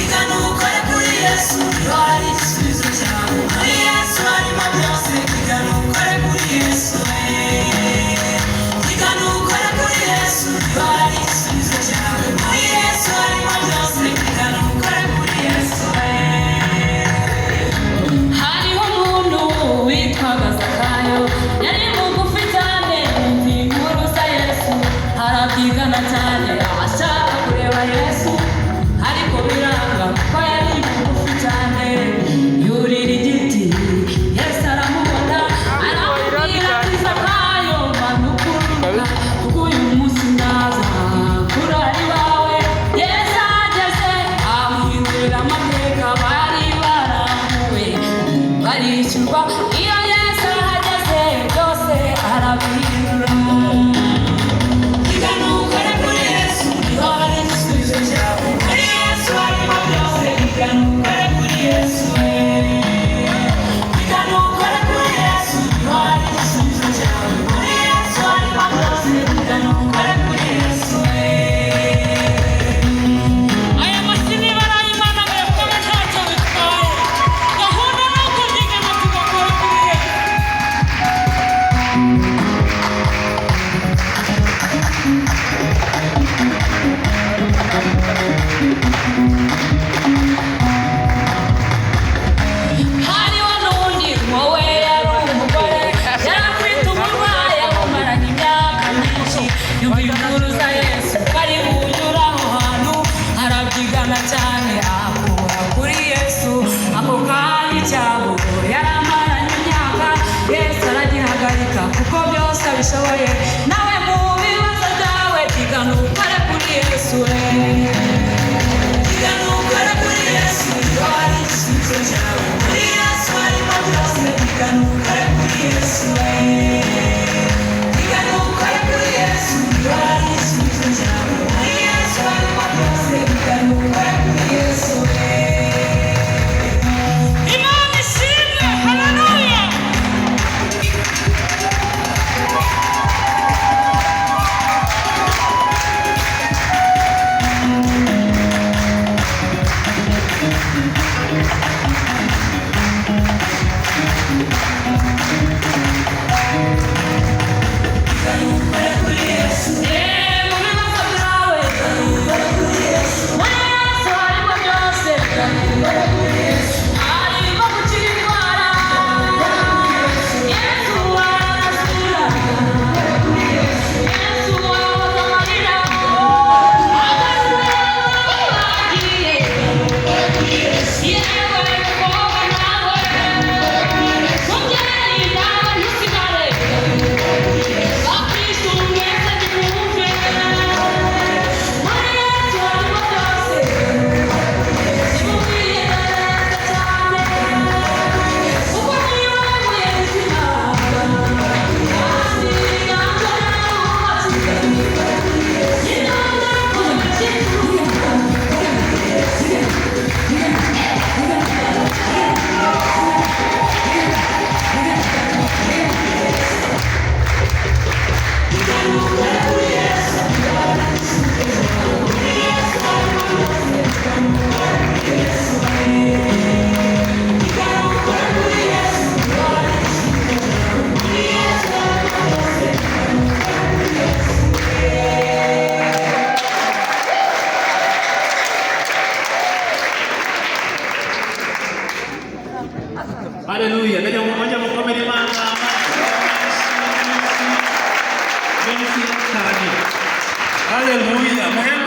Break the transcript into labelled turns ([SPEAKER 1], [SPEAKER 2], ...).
[SPEAKER 1] Igana ukore kuri Yesu, niho hari igisubizo cyawe. Muri Yesu harimo byose. Igana ukore kuri Yesu we. Igana ukore kuri Yesu, niho hari igisubizo cyawe. Muri Yesu harimo byose. Igana ukore kuri Yesu we.
[SPEAKER 2] Hariho umuntu witwaga Zakayo, yari mugufi cyane. Yumva inkuru za Yesu, arabyigana cyane, ashaka kureba Yesu, ariko biranga kuko yari mugufi cyane. Yurira igiti, Yesu aramubona, aramubwira ati: "Zakayo, manuka ururuka, kuko uyu munsi ndaza kurara iwawe." Yesu ageze amuhindurira amateka. Bari barambuwe barishyurwa. Iyo Yesu ahageze, byose arabihindura.
[SPEAKER 1] Igana ukore kuri Yesu, niho hari igisubizo cyawe. Muri Yesu harimo byose. Igana ukore kuri Yesu we. Igana ukore kuri Yesu, niho hari igisubizo cyawe. Muri Yesu harimo byose. Igana ukore kuri Yesu we.
[SPEAKER 2] Aya mashyi niba ari ay'Imana, muyakome, ntacyo bitwaye. Gahunda ni ukubyigana, tugakora kuri Yesu. Hariho n'undi, wowe yari umugore, yari afite uburwayi abumaranye imyaka myinshi. Yumva inkuru za Yesu ko ari bunyura aho hantu, arabyigana cyane, akura kuri Yesu. Ako kanya icyago yari amaranye imyaka, Yesu aragihagarika, kuko byose abishoboye. Nawe mu bibazo byawe, byigana ukore kuri Yesu we.
[SPEAKER 1] Igana ukore kuri Yesu, niho hari igisubizo cyawe. Muri Yesu harimo byose. Igana ukore kuri Yesu we. Igana ukore kuri Yesu, niho hari igisubizo cyawe. Muri Yesu harimo byose. Igana ukore kuri Yesu we.
[SPEAKER 2] Imana ishimwe, haleluya. Mu bibazo byawe, muri Yesu harimo byose. Harimo gukira indwara, Yesu arasura, Yesu abaza amarira, bagiye. Yewe mukobwa nawe, mubyeyi nawe, ntusigare. Bakristu mwese nimwumve, muri Yesu harimo byose. Nimubwire cyane, kuko niwe buye rizima, kandi ntabwo wubatse intambwe ku.
[SPEAKER 3] Haleluya. Ndajya mujya mukomera Imana menshi cyane. Haleluya. Muhembe.